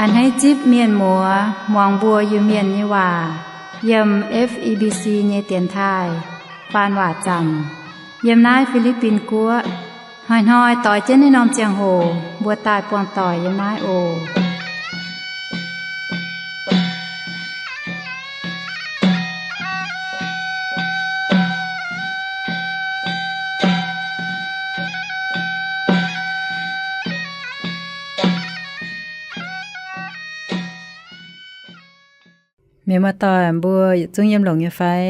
Hneiv zipv mienh muoz muangx mbuo Iu-Mienh nyei waac yiem F E B C nyei dienx taaih faan waac zaamc yiem naaiv Fi^li^bin Guoqv. Hnoi-hnoi doix jienv naaiv norm ziangh hoc mbuo daaih buangh doic yiem naaiv oc. Mienh muoz-doic, mbuo yietc zungv yiem longx nyei fai?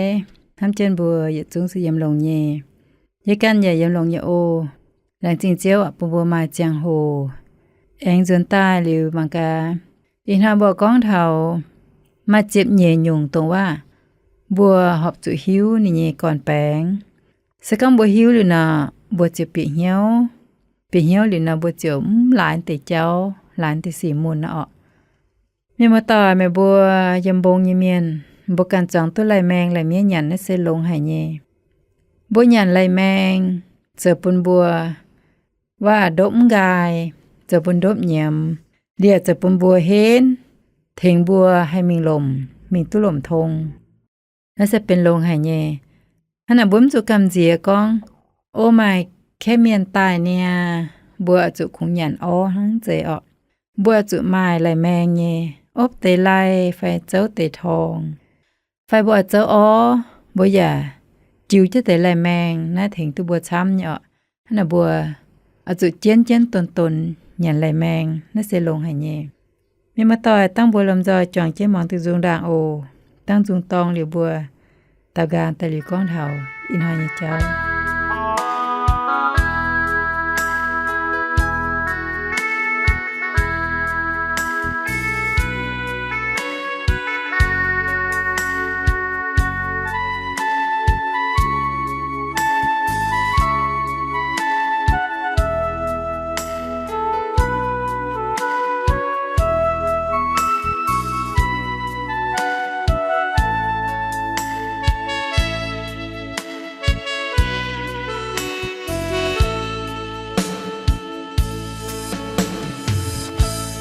Hnamv jienv mbuo yietc zungv se yiem longx nyei. Yie ganh yaac yiem longx nyei oc. Laengz zingh Ziouv bun mbuo maaih ziangh hoc aengx nzuonx daaih liuz mangc gaax. Ih hnoi mbuo gorngv taux maaih ziepc nyeic nyungc dongh waac mbuo horpc zuqc hiuv ninh nyei gorn-baengx. Se gorngv mbuo hiuv liuz nor, mbuo ziouc bieqc hnyouv. Bieqc hnyouv liuz nor, mbuo ziouc mv laaix deix jauv, laaix deix sic mun nor orqc. Mienh muoz-doic, meih mbuo yiem mbong nyei mienh, mbuo ganh zuangx duqv laih maeng laih miev nyanc naaiv se longx haic nyei. Mbuo nyanc laih maeng zoux bun mbuo waac ndopv mv nqaai, zoux bun ndopv nyiemz, liec zoux bun mbuo henv, tengx mbuo haih mingh lomc, mingh duqv lomc tong. Naaiv se benx longx haic nyei. Hnangv naaic mbuo mv zuqc gamh nziex gorngv, o, maaih kaeqv mienh daaih niaa, mbuo oix zuqc kungx nyanc orv hnangv zeiz orqc. Mbuo oix zuqc maaih laih maeng nyei, opv deix laih fai zouv deix torngx, fai mbuo oix zouv orv, mbuo yaac jiu jienv deix laih maeng naaiv tengx duqv mbuo camv nyei orqc. Hnangv naaic mbuo oix zuqc jienv jienv donx donx nyanc laih maeng, naaiv se longx haic nyei. Mienh muoz-doic, dangh mbuo lomh nzoih juangc jienv muangx diuh nzung ndaangc oc. Dangh nzung dorng liuz mbuo daaux nqaang daaih liuz gorngv taux ih hnoi nyei jauv.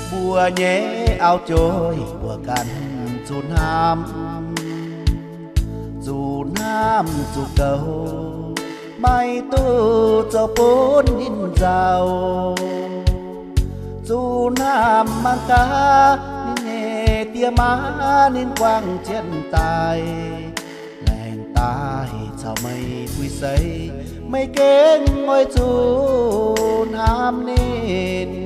Mbuo nyei auv-joi mbuo ganh zuqc hnamv, zuqc hnamv zuqc goux, maiv duqv zoux bun ninh nzauh. Zuqc hnamv mangc gaax ninh nyei die maa, ninh guangc jienv daaih, laengz daaih caux meih puix seix, meih gengh oix zuqc hnamv ninh.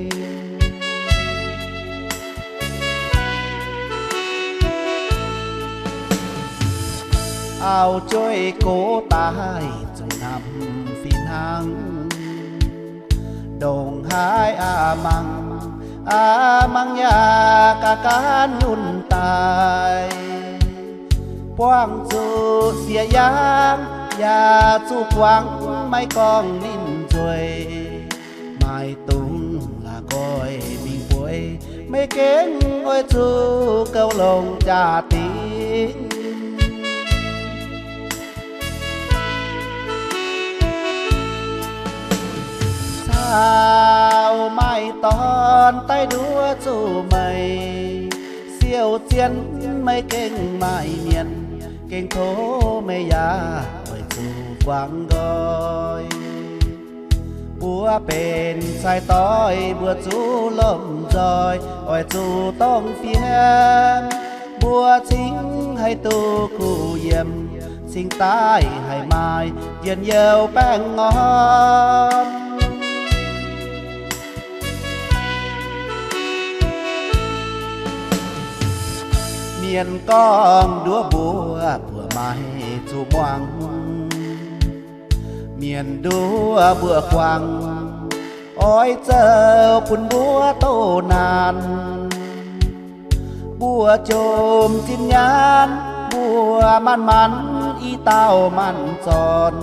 Auv-joi gox daaih zuqc hnamv fih hnangv, ndongc haaix aqc mangc, aqc mangc yaac gaax gaanv nyunc daaih. Buangh zuqc sieqv yaangv yaac zuqc guangc, maiv gorngv ninh nzueic. Maaih dungz la'nqoi mingh bueix, meih gengh oix zuqc goux longx jaa-dingh. Caux maaih dorn daaih nduov zuqc meih, siou zien meih gengh maaih mienh, gengh tov meih yaac oix zuqc guangc nqoi. Mbuo benx cai doix mbuo zuqc lomh nzoih, oix zuqc dongh fiem. Mbuo cingx haih duqv kuh yiem, cingx daaih haih maaih njien-youh baengh orn. Mienh gorngv nduov mbuo, mbuo maiv zuqc muangx. Mienh nduov mbuo guangc, oix zoux bun mbuo doh naanc. Mbuo jomc zinh nyaanh, mbuo manc-manc i dauh manc zorn.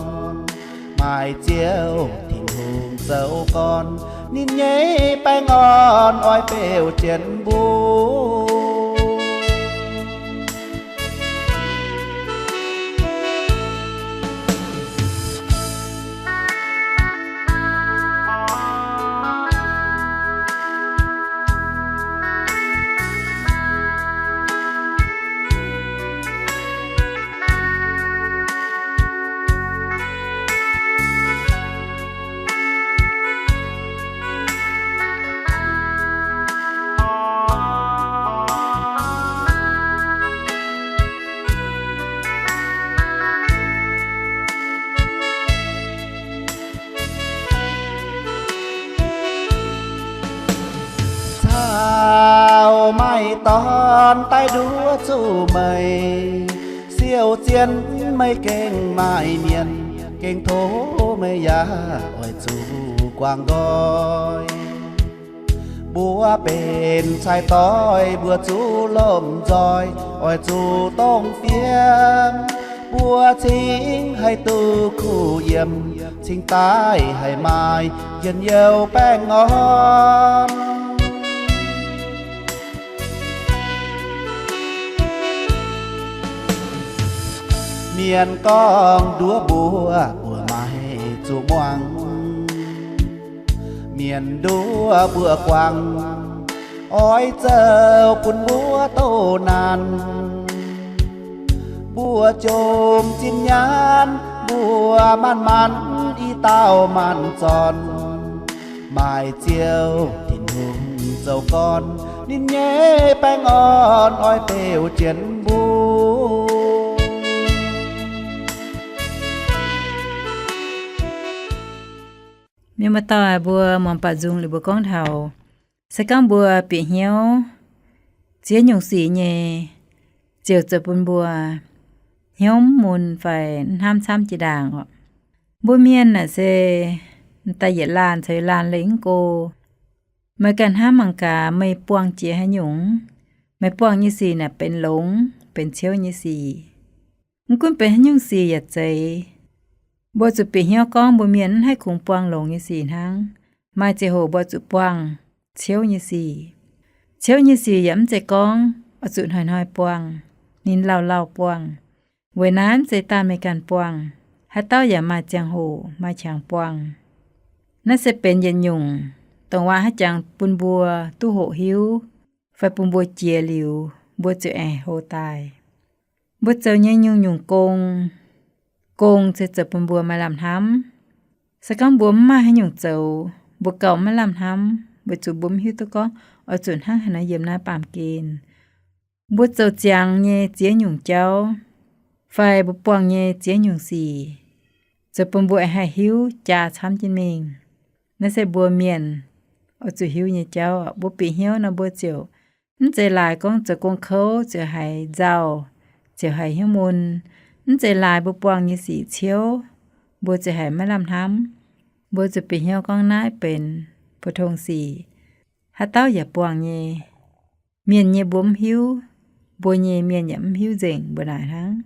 Maaih Ziouv Tin-Hungh zoux gorn, ninh nyei baengh orn oix beuv jienv mbuo. Dorn daaih nduov zuqc meih, siou zien meih gengh maaih mienh, gengh tov meih yaac oix zuqc guangc nqoi. Mbuo benx cai doix, mbuo zuqc lomh nzoih, oix zuqc dongh fiem. Mbuo cingx haih duqv kuh yiem, cingx daaih haih maaih njien-youh baengh orn. Mienh gorngv nduov mbuo, mbuo maiv zuqc muangx. Mienh nduov mbuo guangc, oix zoux bun mbuo doh naanc. Mbuo jomc zinh nyaanh, mbuo manc-manc i dauh manc zorn. Maaih Ziouv Tin-Hungh zoux gorn, ninh nyei baengh orn oix beu jienv mbuo. Mienh muoz-doic, mbuo muangx baac nzung liuz mbuo gorngv taux, se gorngv mbuo bieqc hnyouv ziex nyungc sic nyei, ziouc zoux bun mbuo hnyouv mv mun fai mv hnamv camv jiex ndaangc oc. Mbuo mienh naaic se daaih yietc laanh caux yietc laanh lengh mv go. Meih ganh hnamv mangc gaax, meih buangh jiex haaix nyungc? Meih buangh nyei sic naaic benx longx benx ciouv nyei sic. Mv gunv benx haaix nyungc sic yaac zeiz, mbuo zuqc bieqc hnyouv gorngv mbuo mienh mv haih kungx buangh longx nyei sic hnangv. Maaih ziangh hoc mbuo zuqc buangh ciouv nyei sic. Ciouv nyei sic yaac mv zeiz gorngv oix zuqc hnoi-hnoi buangh, ninh lauh lauh buangh. Weic naaiv mv zeiz daaih meih ganh buangh, haaix dauh yaac maaih ziangh hoc maaih qangx buangh. Naaiv se benx yietc nyungc dongh waac haaix jangx bun mbuo duqv hoqc hiuv, fai bun mbuo jiex liuz, mbuo ziouc aengx hlo daaih. Mbuo zoux nyei nyungc-nyungc gong, gong se zoux bun mbuo maaih lamh hnamv. Se gorngv mbuo mv maaih haaix nyungc zoux, mbuo gauh maiv lamh hnamv, weic zuqc mbuo mv hiuv duqv gorngv oix zuqc hnangv haaix nor yiem naaiv baamh gen. Mbuo zoux ziangx nyei ziex nyungc jauv, fai mbuo buangh nyei ziex nyungc sic, zoux bun mbuo aengx haih hiuv jaa camv jienv mingh. Naaiv se mbuo mienh oix zuqc hiuv nyei jauv. Mbuo bieqc hnyouv nor mbuo ziouc mv zeiz laaix gorngv zoux gong kouv ziouc haiz nzauh, ziouc haiz hnyouv mun. Mv zeiz laaix mbuo buangh nyei sic ciouv, mbuo ziouc haiz maiv lamh hnamv. Mbuo zuqc bieqc hnyouv gorngv naaiv benx pou-tong sic, haaix dauh yaac buangh nyei. Mienh nyei mbuo mv hiuv, mbuo nyei mienh yaac mv hiuv nzengc mbuo naaic hnangv.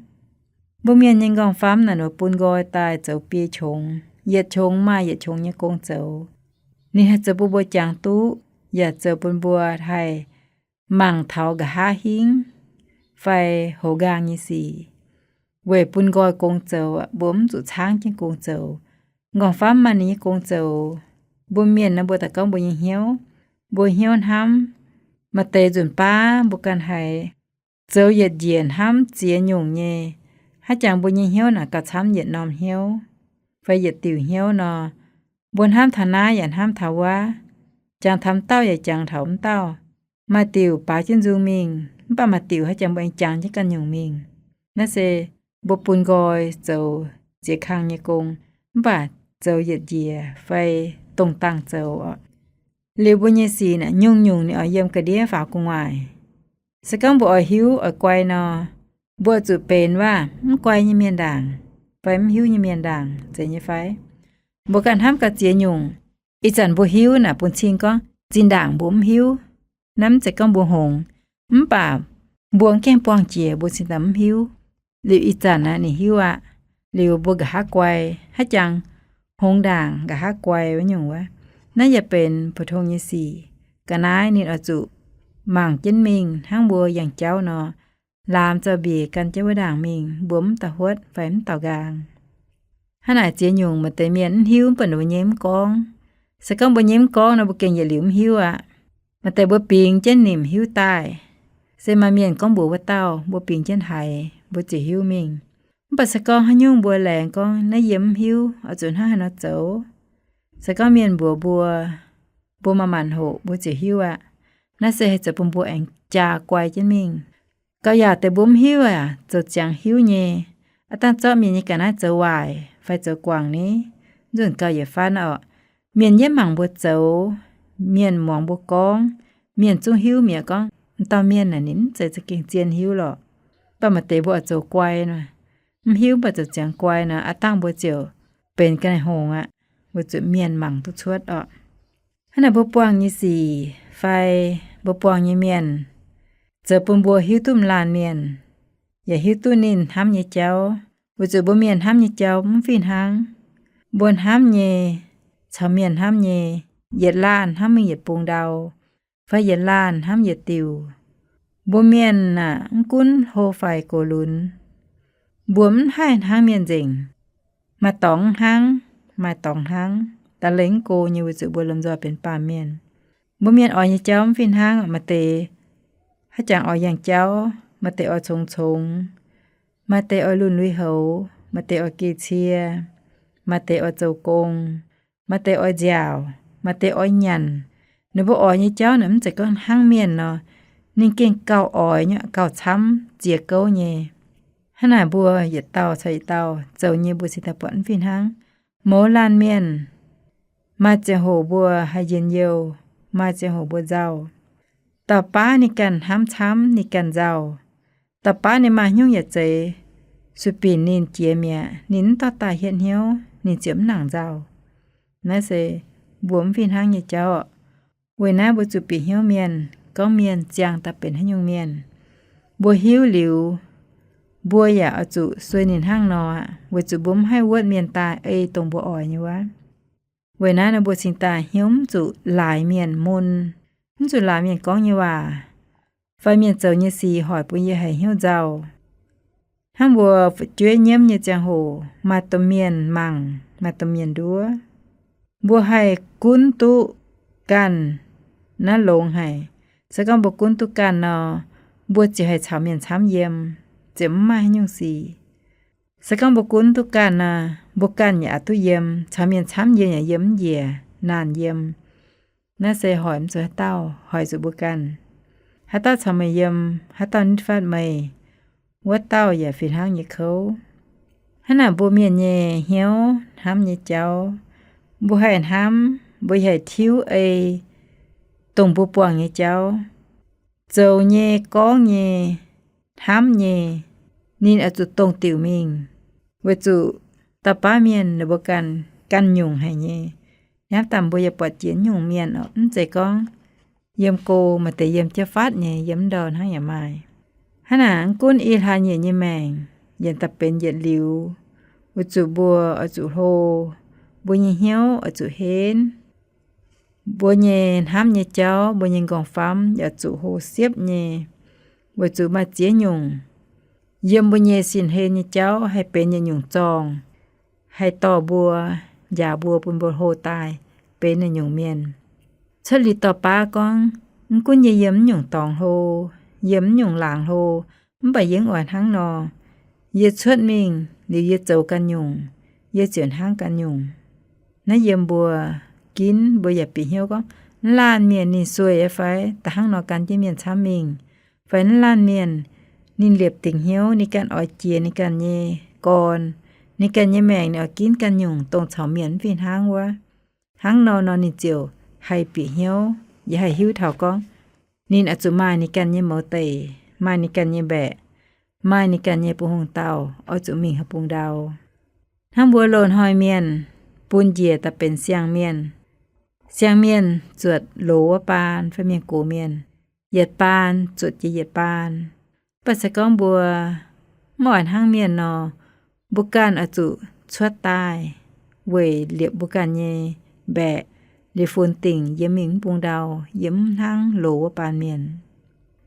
Mbuo mienh nyei nqorngv-famv naaic nor bun nqoi daaih zoux biei qongx, yietc qongx maaih yietc qongx nyei gong zoux. Ninh haih zoux bun mbuo jangx duqv, yaac zoux bun mbuo haih mangc taux nqa'haav hingv fai hoz nqaang nyei sic. Weic bun nqoi gong zoux, mbuo mv zuqc caangv jienv gong zoux. Nqorngv-famv maaih ninh nyei gong zoux. Mbuo mienh nor mbuo daaih gorngv mbuo nyei hnyouv, mbuo hnyouv hnamv. Maaih deix nzunc baav mbuo ganh haiz zoux yietc njiec hnamv ziex nyungc nyei. Haaix jangx mbuo nyei hnyouv naaic gauh camv yietc norm hnyouv fai yietc diuc hnyouv nor, mbuo hnamv taux naaiv yaac hnamv taux wuov, jangx taux m'dauh yaac jangx taux m'dauh. Maaih diuc baaux jienv nzung mingh, mv baac maaih diuc haaix jangx mbuo aengx jangx jienv ganh nyungc mingh. Naaiv se mbuo bun nqoi zoux ziex kang nyei gong, mv baac zoux yietc njiec fai dongh dangh zoux oc. Liuz mbuo nyei sic naaic nyungc-nyungc ninh oix yiem ga'ndiev faaux gu'nguaaic. Se gorngv mbuo oix hiuv oix guai nor, mbuo zuqc benx waac mv guai nyei mienh ndaangc, fai mv hiuv nyei mienh ndaangc, zeiz nyei fai? Mbuo ganh hnamv gauh ziex nyungc. Ih zanc mbuo hiuv naaic bun cing gorngv zinh ndaangc mbuo mv hiuv. Naaiv mv zeiz gorngv mbuo hngongx, mv baac mbuo gaengh buangh jiex mbuo cingx daaih mv hiuv. Liuz ih zanc naaic ninh hiuv aqv. Liuz mbuo nqa'haav guai, haaix jangx hngongx ndaangc nqa'haav guai wuov nyungc wuov. Naaiv yaac benx pou-tong nyei sic. Ga'naaiv ninh oix zuqc mangc jienv mingh hnangv mbuo yangh jauv nor, laamx zaux-mbiec gan jienv wuov ndaangc mingh, mbuo mv da'huotv fai mv daux nqaang. Hnangv naaic ziex nyungc maaih deix mienh mv hiuv mv baac mbuo nyei mv gorngv. Se gorngv mbuo nyei mv gorngv nor mbuo gengh yietc liuz mv hiuv aqv. Maaih deix mbuo bingx jienv nimc hiuv daaih. Se maaih mienh gorngv mbuox wuov dauh, mbuo bingx jienv haiz, mbuo ziouc hiuv mingh. Mv baac se gorngv haaix nyungc mbuo laengz gorngv naaiv yie mv hiuv, oix zuqc hnangv haaix nor zoux. Se gorngv mienh mbuox mbuo, mbuo manc-manc hoqc mbuo ziouc hiuv aqv. Naaiv se haih zoux bun mbuo aengx jaa guai jienv mingh. Gauh yaac deix mbuo mv hiuv aac, zoux ziangx hiuv nyei. Aav dangh zorqv mienh nyei ga'naaiv zoux waaic fai zoux guangc ni, nzunc gauh yietc faan oc. Mienh yietv mangc mbuo zoux, mienh muangx mbuo gorngv, mienh zungv hiuv mi'aqv gorngv, M'dauh mienh naaic ninh mv zeiz za'gengh zien hiuv lorqc. Mv baac maaih deix mbuo oix zoux guai nor, mv hiuv mv baac zoux ziangx guai nor, aav dangh mbuo ziouc benx ga'naaiv hngongx aqv, weic zuqc mienh mangc duqv cuotv orqc. Hnangv naaic mbuo buangh nyei sic fai mbuo buangh nyei mienh zoux bun mbuo hiuv duqv m'laanh mienh, yaac hiuv duqv ninh hnamv nyei jauv, weic zuqc mbuo mienh hnamv nyei jauv mv fih hnangv. Mbuo hnamv nyei, caux mienh hnamv nyei, yietc laanh hnamv mingh yietc bung ndau, fai yietc laanh hnamv yietc diuc. Mbuo mienh aah, mv gunv hlo faix gox lunx, mbuo mv haih hnangv mienh nzengc. Maaih dorngx hnangv, maaih dorngx hnangv, da'lengh go nyei weic zuqc mbuo lomh nzoih benx baamh mienh. Mbuo mienh oix nyei jauv mv fih hnangv, maaih deix haaix jangx oix yangh jauv, maaih deix oix congx congx, maaih deix oix lunh lui-houx, maaih deix oix geh cie, maaih deix oix zoux gong, maaih deix oix nziaauc, maaih deix oix nyanc. Ninh mbuo oix nyei jauv naaic mv zeiz gorngv hnangv mienh nor, ninh gengh gauh oix nyei, gauh camv ziex gouv nyei. Hnangv naaic mbuo yietc dauh caux yietc dauh zoux nyei mbuo cingx daaih buatc mv fih hnangv. Mouz laanh mienh, maaih ziangh hoc mbuo haih njien-youh, maaih ziangh hoc mbuo nzauh. Dauh baav ninh ganh hnamv camv, ninh ganh nzauh. Dauh baav ninh maaih hnyouv yaac zeiz, sueih binc ninh jiex mi'aqv, ninh mv dorh daaih hietv hnyouv, ninh ziouc mv nangc nzauh. Naaiv se mbuo mv fih hnangv nyei jauv orqc. Weic naaiv mbuo zuqc bieqc hnyouv mienh, gorngv mienh ziangh daaih benx haaix nyungc mienh. Mbuo hiuv liuz, mbuo yaac oix zuqc sueih ninh hnangv nor aqv, weic zuqc mbuo mv haih wuotv mienh daaih ei dongh mbuo oix nyei wuov. Weic naaiv nor mbuo cingx daaih hnyouv mv zuqc laaix mienh mun, mv zuqc laaix mienh gorngv nyei waac, fai mienh zoux nyei sic hoic bun yie haiz hnyouv nzauh. Hnangv mbuo fu'jueiv nyiemv nyei ziangh hoc, maaih domh mienh mangc, maaih domh mienh nduov. Mbuo haih gunv duqv ganh naaiv longx haic. Se gorngv mbuo gunv duqv ganh nor, mbuo ziouc haih caux mienh camv yiem, ziouc mv maaih haaix nyungc sic. Se gorngv mbuo gunv duqv ganh nor, mbuo ganh yaac aqc duqv yiem, caux mienh camv yiem yaac yiem mv njiec, naanc yiem. Naaiv se hoic mv zuqc haaix dauh, hoic zuqc mbuo ganh. Haaix dauh caux meih yiem, haaix dauh nitv fatv meih, wuov dauh yaac fih hnangv nyei kouv. Hnangv naaic mbuo mienh nyei hnyouv, hnamv nyei jauv, mbuo haih hnamv, mbuo haih tiuv ei dongh mbuo buangh nyei jauv. Zoux nyei, gorngv nyei, hnamv nyei, ninh oix zuqc dongh diuc mingh. Weic zuqc dauh baav mienh ninh mbuo ganh, ganh nyungc haic nyei. Hnamv daaih mbuo yaac buatc jiex nyungc mienh oc, mv zeiz gorngv yiem go maaih deix yiem jienv fatv nyei, yiem ndau hnangv yaac maaih. Hnangv naaic mv gunv i hlaax nyeic nyei maengc, yaac daaih benx yietc liuz, weic zuqc mbuo oix zuqc hlo, mbuo nyei hnyouv oix zuqc henv. Mbuo nyei hnamv nyei jauv, mbuo nyei m'nqorngv-famv yaac zuqc hlo siepv nyei, weic zuqc maaih ziex nyungc yiem mbuo nyei sin-hlen nyei jauv haih benx yietc nyungc zorngh, haih dorh mbuo, njaaux mbuo, bun mbuo hlo daaih benx yietc nyungc mienh. Cuotv liuz dorh baav gorngv, mv gunv yie yiem mv nyungc dorngx hlo, yiem mv nyungc laangz hlo, mv baac yie mv oix hnangv nor. Yie cuotv mingh liuz yie zoux ganh nyungc, yie ziouc hnangv ganh nyungc. Naaiv yiem mbuo ginv mbuo yaac bieqc hnyouv gorngv, mv laanh mienh ninh sueih fai da'hnangv nor gan jienv mienh camv mingh, fai mv laanh mienh ninh liepc dingc hnyouv, ninh ganh oix jiex ninh ganh nyei gorn, ninh ganh nyei maengc ninh oix ginv ganh nyungc dongh caux mienh mv fih hnangv wuov. Hnangv nor nor ninh ziouc haih bieqc hnyouv, yaac haih hiuv taux gorngv, ninh oix zuqc maaih ninh ganh nyei mouz deic, maaih ninh ganh nyei mbaeqc, maaih ninh ganh nyei bungx hungh dauh oix zuqc mingh haaix bung ndau. Hnangv mbuo loz-hnoi mienh bun njiec daaih benx siang-mienh. Siang-mienh zuotc loz wuov baan fai mienh gox mienh, yietc baan zuotc jiex yietc baan. Mv baac se gorngv mbuo mv oix hnangv mienh nor, mbuo ganh oix zuqc cuotv daaih weic liepc mbuo ganh nyei mbaeqc, liepc funx dingc yiem mingh mv bung ndau, yiem mv hnangv loz wuov baan mienh.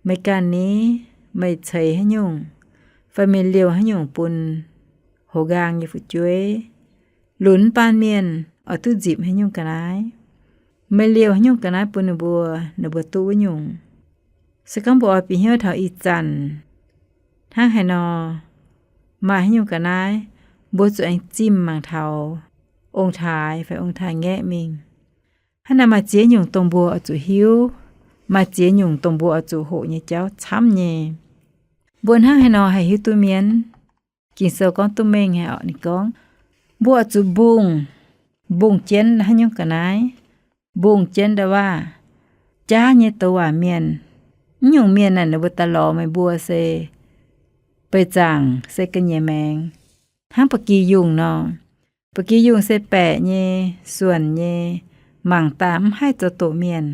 Meih ganh ni, meih ceix haaix nyungc, fai meih liouh haaix nyungc bun houx nqaang nyei fu'jueiv? Lunx baan mienh oix duqv nzipc haaix nyungc ga'naaiv? Meih liouh haaix nyungc ga'naaiv bun ninh mbuo, ninh mbuo duqv wuov nyungc. Se gorngv mbuo oix bieqc hnyouv taux ih zanc hnangv haaix nor, maaih haaix nyungc ga'naaiv, mbuo zuqc aengx zimh mangc taux ong-taaix fai ong-taaix-ngaeqv mingh. Hnangv naaic maaih ziex nyungc dongh mbuo oix zuqc hiuv, maaih ziex nyungc dongh mbuo oix zuqc hoqc nyei jauv camv nyei. Mbuo hnangv haaix nor haih hiuv duqv mienh? Ging-Sou gorngv duqv mengh haic orqc. Ninh gorngv, mbuo oix zuqc mbungh, mbungh jienv haaix nyungc ga'naaiv? Mbungh jienv nda'waav jaav nyei douc waac mienh, Mv nyungc mienh naaic ninh mbuo daaih lorz meih mbuo se beih zaangc se ga'nyiec maengx, hnangv ba'gi yungh nor. Ba'gi yungh se baeqc nyei, suonc nyei, mangc daaih mv haih zoux doqc mienh.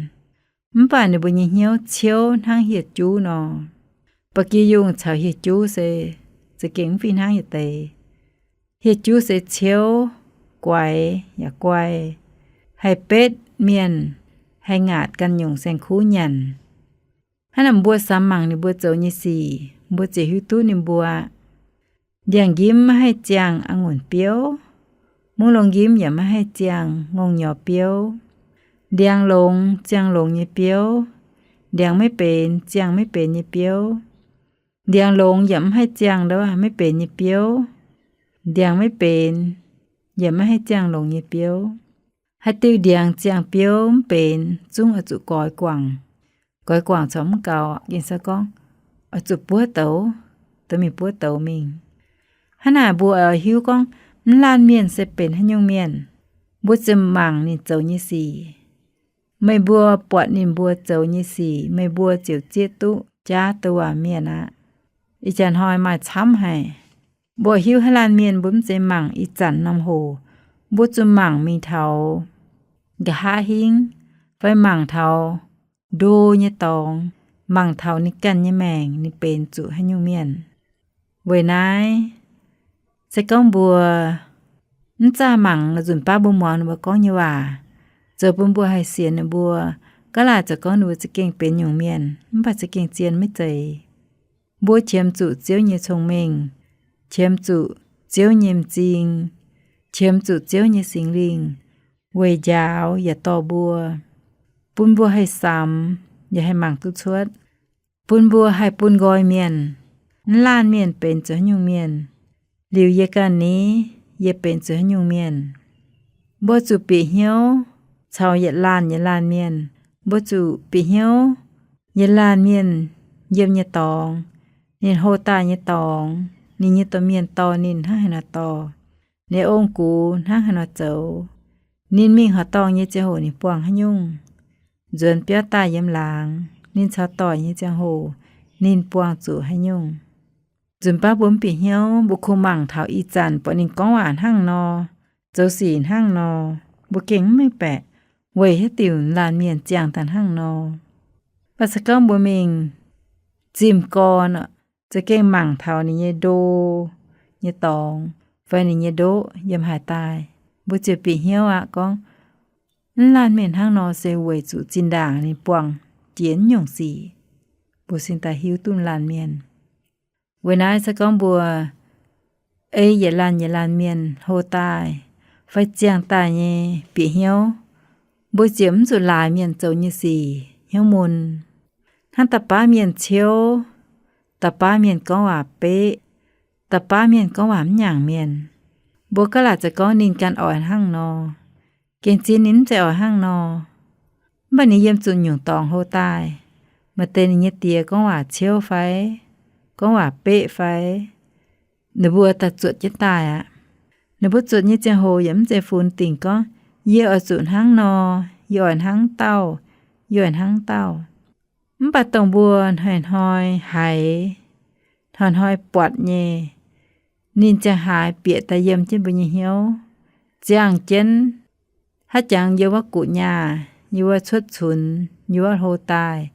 Mv baac ninh mbuo nyei hnyouv ciouv hnangv hieh juv nor. Ba'gi yungh caux hieh juv se za'gengh mv fih hnangv yietc deix. Hieh juv se ciouv, guaix yaac guai, haih betv mienh, haih ngaatc ganh nyungc saeng-kuv nyanc. Hnangv naaic mbuo samx mangc ninh mbuo zoux nyei sic, mbuo ziouc hiuv duqv ninh mbuo. Ndiangx-njimv maiv haih ziangh a'ngunc biouv, mungv longx-njimv yaac maiv haih ziangh ngongh nyorx biouv. Ndiangx longx ziangh longx nyei biouv, ndiangx maiv benx ziangh maiv benx nyei biouv. Ndiangx longx yaac mv haih ziangh ndov maiv benx nyei biouv, ndiangx maiv benx yaac maiv haih ziangh longx nyei biouv. Haaix diuh ndiangx ziangh biouv mv benx, zungv oix zuqc goix guangc. Goix guangc corc mv gaux, ging-sou gorngv oix zuqc buov douz, dorh mingh buov douz mingh. Hnangv naaic mbuo oix hiuv gorngv mv laanh mienh se benx haaix nyungc mienh, mbuo ziouc mangc ninh zoux nyei sic. Meih mbuo buatc ninh mbuo zoux nyei sic, meih mbuo ziouc zieqv duqv jaav douc waac mienh aqv. Ih jaax hnoi maaih camv haic. Mbuo hiuv haaix laanh mienh mbuo mv zeiz mangc ih zanc norm hoc, mbuo zuqc mangc mingh taux nqa'haav hingv, fai mangc taux ndo nyei dorngx, mangc taux ninh ganh nyei maengc ninh benx zuqc haaix nyungc mienh. Weic naaiv, se gorngv mbuo mv zaah mangc nzunc baav mbuo muangx ninh mbuo gorngv nyei waac, zoux bun mbuo haih sienx ninh mbuo. Gaav laaic zoux gorngv ninh mbuo za'gengh benx nyungc mienh, mv baac za'gengh zien maiv zeiz. Mbuo qiemx zuqc Ziouv nyei cong-mengh, qiemx zuqc Ziouv nyei m'zing, qiemx zuqc Ziouv nyei Singx Lingh weic njaaux yaac dorh mbuo, bun mbuo haih samx yaac haih mangc duqv cuotv, bun mbuo haih bun nqoi mienh, mv laanh mienh benx zuqc haaix nyungc mienh, liuz yie ganh ni, yie benx zuqc haaix nyungc mienh. Mbuo zuqc bieqc hnyouv caux yietc laanh yietc laanh mienh. Mbuo zuqc bieqc hnyouv yietc laanh mienh yiem nyei dorngx, ninh hlo daaih nyei dorngx, ninh nyei domh mienh dorh ninh hnangv haaix nor dorh, ninh ong-gux hnangv haaix nor zoux, ninh mingh horqc dorngh nyei ziangh hoc ninh buangh haaix nyungc, nzuonx biauv daaih yiem laangz, ninh caux doic nyei ziangh hoc, ninh buangh zuqc haaix nyungc. Nzunc baav mbuo mv bieqc hnyouv, mbuo kungx mangc taux ih zanc buatc ninh gorngv waac hnangv nor, zoux sic hnangv nor, mbuo gengh mv mengh baeqc weic haaix diuc laanh mienh ziangh daaih hnangv nor. Mv baac se gorngv mbuo mingh zimh gorn, za'gengh mangc taux ninh nyei ndo nyei dorngx fai ninh nyei ndoqv yiem haaix daaih, mbuo ziouc bieqc hnyouv aqv gorngv, mv laanh mienh hnangv nor se weic zuqc zinh ndaangc ninh buangh jiex nyungc sic, mbuo cingx daaih hiuv duqv laanh mienh. Weic naaiv se gorngv mbuo ei yietc laanh yietc laanh mienh hlo daaih fai ziangh daaih nyei bieqc hnyouv, mbuo ziouc mv zuqc laaix mienh zoux nyei sic hnyouv mun. Hnangv da'baav mienh ciouv, da'baav mienh gorngv waac beqv, da'baav mienh gorngv waac mv nyaangc mienh, mbuo gaav laaic zoux gorngv ninh ganh oix hnangv nor. Gengh zien ninh mv zeiz oix hnangv nor. Mv baac ninh yiem zuqc nyungc dorngx hlo daaih, maaih deix ninh nyei die gorngv waac ciouv fai, gorngv waac beqv fai, ninh mbuo daaih zuotc jienv daaih aqv. Ninh mbuo zuotc nyei ziangh hoc yaac mv zeiz funx dingc gorngv, yie oix zuqc hnangv nor, yie oix hnangv dauh, yie oix hnangv dauh. Mv baac dongh mbuo hnoi-hnoi haiz, hnoi-hnoi buatc nyei, ninh ziangh haaix bieqc daaih yiem jienv mbuo nyei hnyouv, ziangh jienv, haaix jangx yiem wuov guqc nyaah, yiem wuov cuotv cunx, yiem wuov hlo daaih,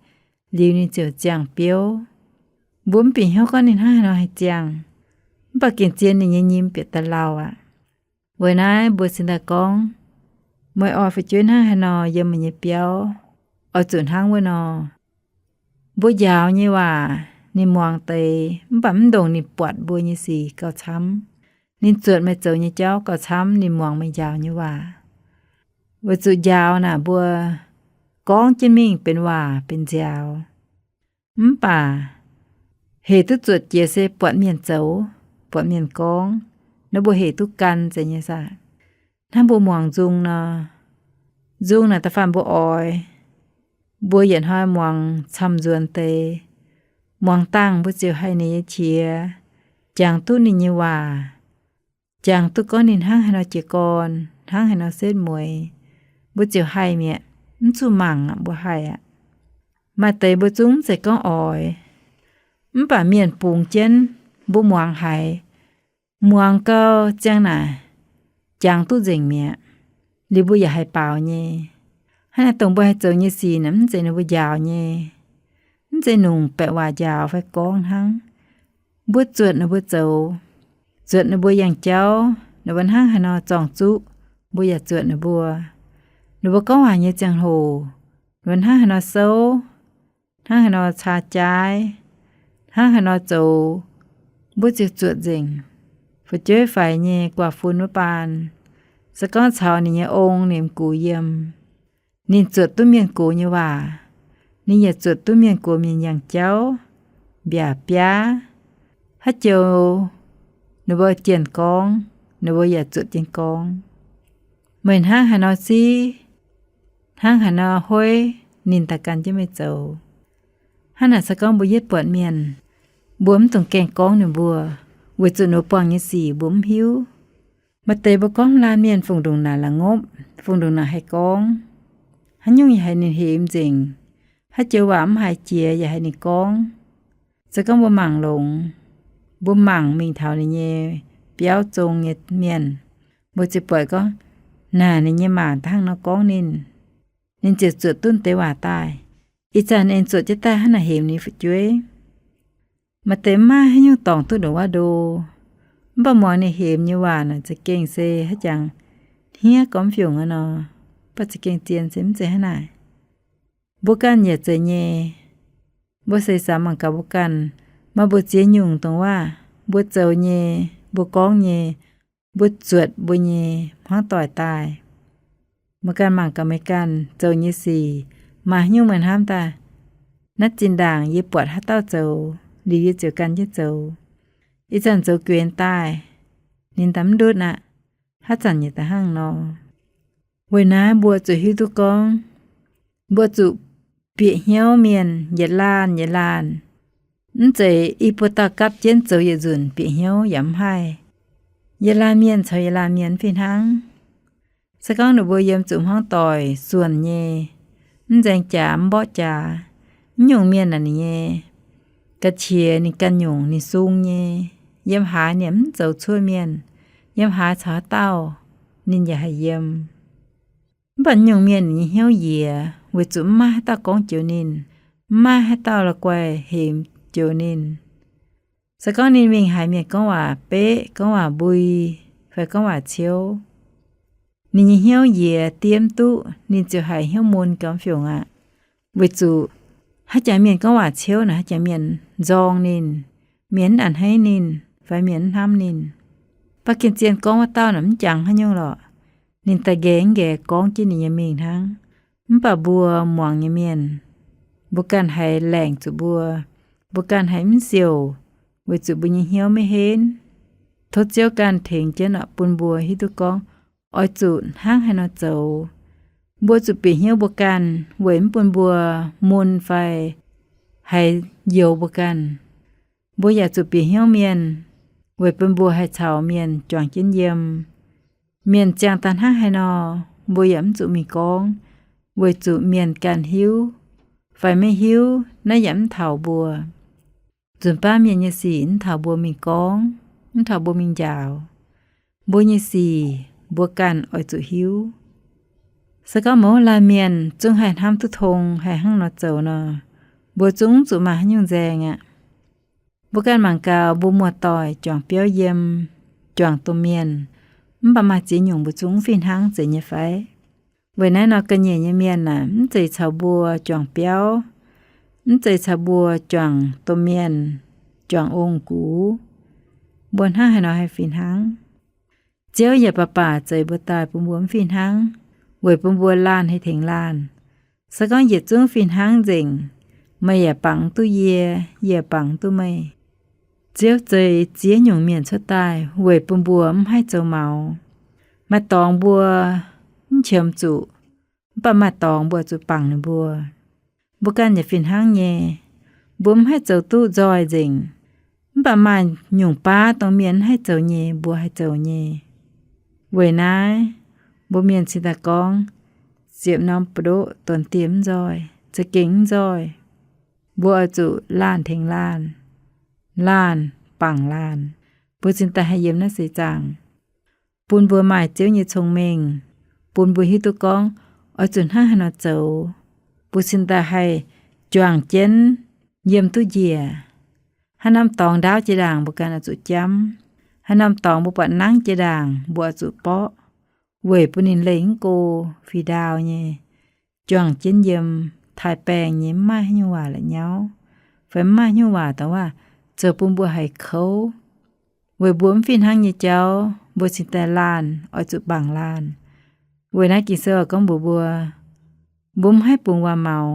liuz ninh ziouc ziangh biouv. Mbuo mv bieqc hnyouv gorngv ninh hnangv haaix nor haih ziangh, mv baac gengh zien ninh nyei nyim bieqc daaih lauh aqv. Weic naaiv mbuo cingx daaih gorngv, meih oix fu'jueiv hnangv haaix nor yiem meih nyei biauv, oix zuqc hnangv wuov nor. Mbuo njaaux nyei waac ninh muangx deix, mv baac mv ndongc ninh buatc mbuo nyei sic gauh camv. Ninh zuotc meih zoux nyei jauv gauh camv ninh muangx meih njaaux nyei waac. Weic zuqc njaaux naaic mbuo gorngv jienv mingh benx waac benx nziaaux. Mv baac hec duqv zuotc jiex se buatc mienh zoux, buatc mienh gorngv, naaiv mbuo hec duqv gan zeiz nyei saah. Hnangv mbuo muangx nzung nor, nzung naaic da'faanh mbuo oix, mbuo yietc hnoi muangx camv-nzuonx deix, muangx dangh mbuo ziouc haih ninh nyei qiex, jangx duqv ninh nyei waac, jangx duqv gorngv ninh hnangv haaix nor jiez gorn, hnangv haaix nor setv mueiz, mbuo ziouc haih mi'aqv. Mv zuqc mangc aqv, mbuo haih aqv. Maaih deix mbuo zungv mv zeiz gorngv oix, mv baac mienh bungx jienv mbuo muangx haiz, muangx gau ziang naaic jangx duqv nzengc mi'aqv. Liuz mbuo yaac haih baaux nyei. Hnangv naaic dongh mbuo haih zoux nyei sic naaic mv zeiz ninh mbuo njaaux nyei, mv zeiz nungc baeqc waac njaaux fai gorngv hnangv. Mbuo zuotc ninh mbuo zoux, zuotc ninh mbuo yangh jauv, ninh mbuo hnangv haaix nor zorng-zuqv, mbuo yaac zuotc ninh mbuo. Ninh mbuo gorngv waac nyei ziangh hoc, ninh mbuo hnangv haaix nor souv, hnangv haaix nor caa jaaiv, hnangv haaix nor zoux, mbuo ziouc zuotc nzengc. Fu'jueiv faix nyei guaax fun wuov baan, se gorngv caux ninh nyei ong, ninh gux yiem, ninh zuotc duqv mienh gox nyei waac, ninh yaac zuotc duqv mienh gox mienh yangh jauv, mbiaac biaav. Haaix joux ninh mbuo jienh gorngv, ninh mbuo yaac zuotc jienv gorngv. Meih hnangv haaix nor siv, hnangv haaix nor hueiv, ninh daaih gan jienv meih zoux. Hnangv naaic se gorngv mbuo yietv buatc mienh, mbuo mv dungx gaengh gorngv ninh mbuo, weic zuqc ninh mbuo buangh nyei sic mbuo mv hiuv. Maaih deix mbuo gorngv laanh mienh fungc ndongc naaic la'ngopv, fungc ndongc naaic haih gorngv. Haaix nyungc yaac haiz ninh hemx nzengc. Haaix joux waac mv haiz jiex yaac haiz ninh gorngv. Se gorngv mbuo mangc longx, mbuo mangc mingh taux ninh nyei biauv zong nyei mienh, mbuo ziouc buatc gorngv, naaic ninh nyei maanc da'hnangv nor gorngv ninh, ninh ziouc zuotc duqv deix waac daaih. Ih zanc ninh zuotc jienv daaih hnangv naaic hemx ninh fu'jueiv. Maaih deix mv maaih haaix nyungc dorngc duqv ndongc wuov ndo, mv baac muangx ninh hemx nyei waac naaic za'gengh se haaix jangx hniev gormx fiungc aqv nor, mv baac za'gengh zien se mv zeiz hnangv naaic. Mbuo ganh yaac zeiz nyei. Mbuo seix samx mangc gaax mbuo ganh, maaih mbu'ziex nyungc dongh waac mbuo zoux nyei, mbuo gorngv nyei, mbuo zuotc mbuo nyei hmuangv doic daaih. Meih ganh mangc gaax meih ganh zoux nyei sic, maaih haaix nyungc meih hnamv daaih, naaiv zinh ndaangc yie buatc haaix dauh zoux, liuz yie ziouc gan jienv zoux. Ih zanc zoux guenx daaih, ninh daaih mv ndutv aqv. Haaix zanc yaac da'hnangv nor. Weic naaiv mbuo zuqc hiuv duqv gorngv, mbuo zuqc bieqc hnyouv mienh yietc laanh yietc laanh. Mv zeiz i buo dauh gapv jienv zoux yietc nzunc bieqc hnyouv yaac mv haih. Yietc laanh mienh caux yietc laanh mienh mv fih hnangv. Se gorngv ninh mbuo yiem zuqc hmuangv doic suonc nyei, mv nzaeng jaax mv mborqv jaax, mv nyungc mienh naaic ninh nyei ga'qiex ninh ganh nyungc ninh sung nyei. Yiem haaix ninh mv zoux cuotv mienh, yiem haaix caux haaix dauh ninh yaac haih yiem. Mv baac nyungc mienh ninh nyei hnyouv njiec weic zuqc mv maaih haaix dauh gorngv joux ninh, mv maaih haaix dauh la'guaih hemx joux ninh. Se gorngv ninh mingh haiz mienh gorngv waac beqv, gorngv waac mbui, fai gorngv waac ciouv, ninh nyei hnyouv njiec diemv duqv, ninh ziouc haiz hnyouv mun gauh fiungc aqv. Weic zuqc haaix jangx mienh gorngv waac ciouv naaic, haaix jangx mienh nzorng ninh, mienh mv a'hneiv ninh, fai mienh mv hnamv ninh. Baac gengh zien gorngv wuov dauh naaic mv jangx haaix nyungc lorqc. Ninh daaih nqaeqv nqaeqv gorngv jienv ninh nyei mingh hnangv. Mv baac mbuo muangx nyei mienh, mbuo ganh haiz laengc zuqc mbuo, mbuo ganh haiz mv siouc, weic zuqc mbuo nyei hnyouv maiv henv. Tov Ziouv ganh tengx jienv oc, bun mbuo hiuv duqv gorngv oix zuqc hnangv haaix nor zoux. Mbuo zuqc bieqc hnyouv mbuo ganh weic mv bun mbuo mun fai haiz youx mbuo ganh. Mbuo yaac zuqc bieqc hnyouv mienh weic bun mbuo haih caux mienh juangc jienv yiem. Mienh ziangh daaih hnangv haaix nor, mbuo yaac mv zuqc mingh gorngv, weic zuqc mienh ganh hiuv fai maiv hiuv naaiv yaac mv taux mbuo. Nzunc baav mienh nyei sic mv taux mbuo mingh gorngv, mv taux mbuo mingh njaaux. Mbuo nyei sic mbuo ganh oix zuqc hiuv. Se gorngv mouz laanh mienh zungv haih hnamv duqv tong haih hnangv nor zoux nor, mbuo zungv zuqc maaih haaix nyungc nzaeng aqv. Mbuo ganh mangc gaax mbuo muoz-doic juangc biauv yiem, juangc domh mienh, mv baac maaih ziex nyungc mbuo zungv mv fih hnangv, zeiz nyei fai? Weic naaiv nor ga'nyiec nyei mienh aah, mv zeiz caux mbuo juangc biauv, mv zeiz caux mbuo juangc domh mienh, juangc ong-gux, mbuo hnangv haaix nor haih fih hnangv? Ziouv yaac baac baac zeix mbuo daaih bun mbuo mv fih hnangv, weic bun mbuo laanh haih tengx laanh. Se gorngv yietc zungv fih hnangv nzengc, meih yaac bangc duqv yie, yie yaac bangc duqv meih. Ziouv zeix ziex nyungc mienh cuotv daaih weic bun mbuo mv haih zoux maux. Maaih dorngx mbuo mv qiemx zuqc, mv baac maaih dorngx mbuo zuqc bangc ninh mbuo. Mbuo ganh yaac fih hnangv nyei. Mbuo mv haih zoux duqv nzoih nzengc, mv baac maaih nyungc baav dongh mienh mv haih zoux nyei, mbuo haih zoux nyei. Weic naaiv, mbuo mienh cingx daaih gorngv, ziepc norm buoz-ndoqv donx dieh mv nzoih, za'gengh mv nzoih. mbuo oix zuqc laanh tengx laanh, laanh bangc laanh, mbuo cingx daaih haih yiem naaiv seix zaangc. Bun mbuo maaih Ziouv nyei cong-mengh, bun mbuo hiuv duqv gorngv oix zuqc hnangv haaix nor zoux, mbuo cingx daaih haih juangc jienv yiem duqv njiec. Haaix norm dorngx ndaauv jiex ndaangc mbuo ganh oix zuqc jamv. Haaix norm dorngx mbuo buatc nangv jiex ndaangc mbuo oix zuqc borqv, weic bun ninh leih mv go fih ndaauv nyei, juangc jienv yiem, taaih baengh nyei, mv maaih haaix nyungc waac la'nyauv, fai mv maaih haaix nyungc waac dongh waac zoux bun mbuo haiz kouv. Weic mbuo mv fih hnangv nyei jauv, mbuo cingx daaih laanh oix zuqc bangc laanh. Weic naaiv Ging-Sou gorngv mbuox mbuo, mbuo mv haih bungx waac-maux,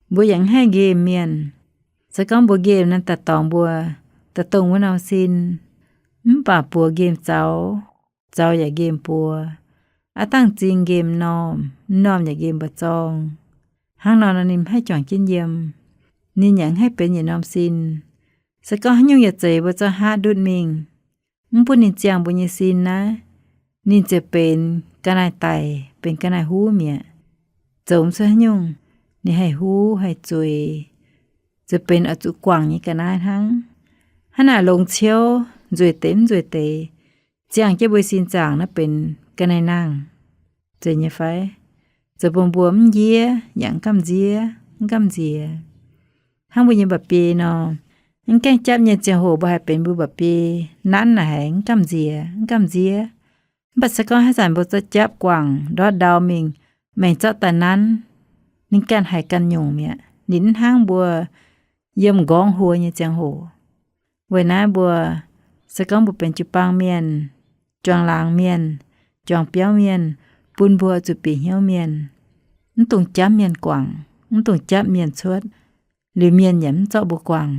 mbuo yaac mv haih nqemh mienh. Se gorngv mbuo nqemh naaiv daaih dorngc mbuo, daaih dongh wuov norm sin, mv baac buoz nqemh zaux, zaux yaac nqemh buoz. Aav dangh zingh nqemh m'normh, m'normh yaac nqemh mba'zorng. Hnangv nor nor ninh mv haih juangc jienv yiem. Ninh yaac mv haih benx yietc norm sin. Se gorngv haaix nyungc yaac zeiz mbuo zorqv haav ndutv mingh, mv bun ninh ziangh mbuo nyei sin naaiv, ninh ziouc benx ga'naaiv daic, benx ga'naaiv huv mi'aqv. Zoux mv cuotv haaix nyungc, ninh haih huv haih zueiz, ziouc benx oix zuqc guangc nyei ga'naaiv hnangv. Hnangv naaic longx ciouv, nzueic deix mv nzueic deix, ziangh jienv mbuo sin zaangc naaiv benx ga'naaiv nangh. Zeiz nyei fai? Zoux bun mbuo mv njiev yaac mv gamh nziex, mv gamh nziex. Hnangv mbuo nyei mba'biei nor, mv gaengh japv nyei ziangh hoc mbuo haih benx mbuo mba'biei nanv naaic haic, mv gamh nziex, mv gamh nziex. Mv baac se gorngv haaix zanc mbuo zorqv japv guangc ndortv ndau mingh, maengx zorqv daaih nanv, ninh ganh haiz ganh nyungc mi'aqv. Ninh mv hnangv mbuo yiem m'nqorngv huo nyei ziangh hoc. Weic naaiv mbuo, se gorngv mbuo benx jiu-baang mienh, juangc laangz mienh, juangc biauv mienh, bun mbuo zuqc bieqc hnyouv mienh, mv dungx japv mienh guangc, mv dungx japv mienh cuotv, liuz mienh yaac mv zorqv mbuo guangc.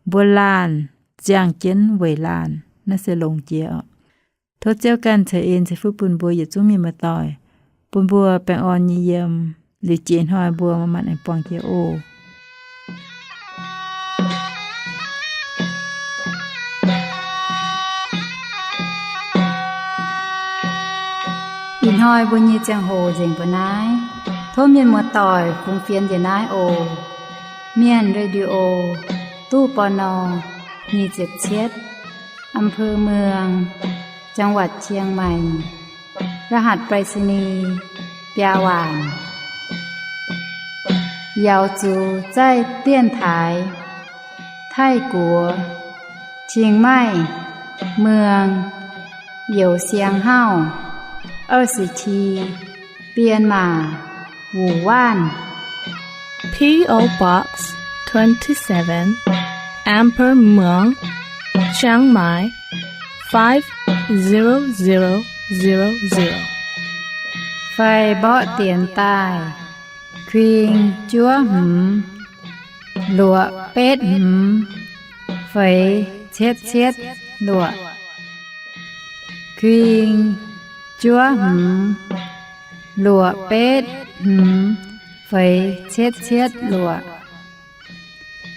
Mbuo laanh ziangh jienv weic laanh, naaiv se longx jiex oc. Tov Ziouv ganh ceix en ceix fuqv bun mbuo yietc zungv mienh muoz-doic, bun mbuo baengh orn nyei yiem, liuz jiex hnoi mbuo manc-manc aengx buangh jiex oc. Ih hnoi mbuo nyei ziangh hoc nzengc mbuo naaiv. Tov mienh muoz-doic fungx fienx njiec naaiv oc. Mienh Radio, ตู้ ปณ. nyic ziepc cietv, อำเภอเมือง จังหวัดเชียงใหม่ รหัสไปรษณีย์ biaa waanc. 瑶族在电台 Taiv-Guoqv, Chiang Mai, เมือง Yosiang Hauv, 二十七, Bienmaa, Wuh Waanv. P O Box twenty-seven, Amber Muang, Chiang Mai, five zero zero zero zero. Fai mborqv dienx daaih, kuing juov hmz, luoqc betv hmz, feix cietv cietv luoqc. Kuing juov hmz, luoqc betv hmz, feix cietv cietv luoqc.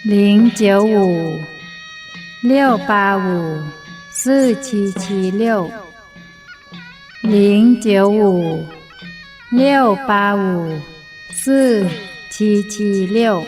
零九五 六八五 四七七六, 零九五 六八五 四七七六.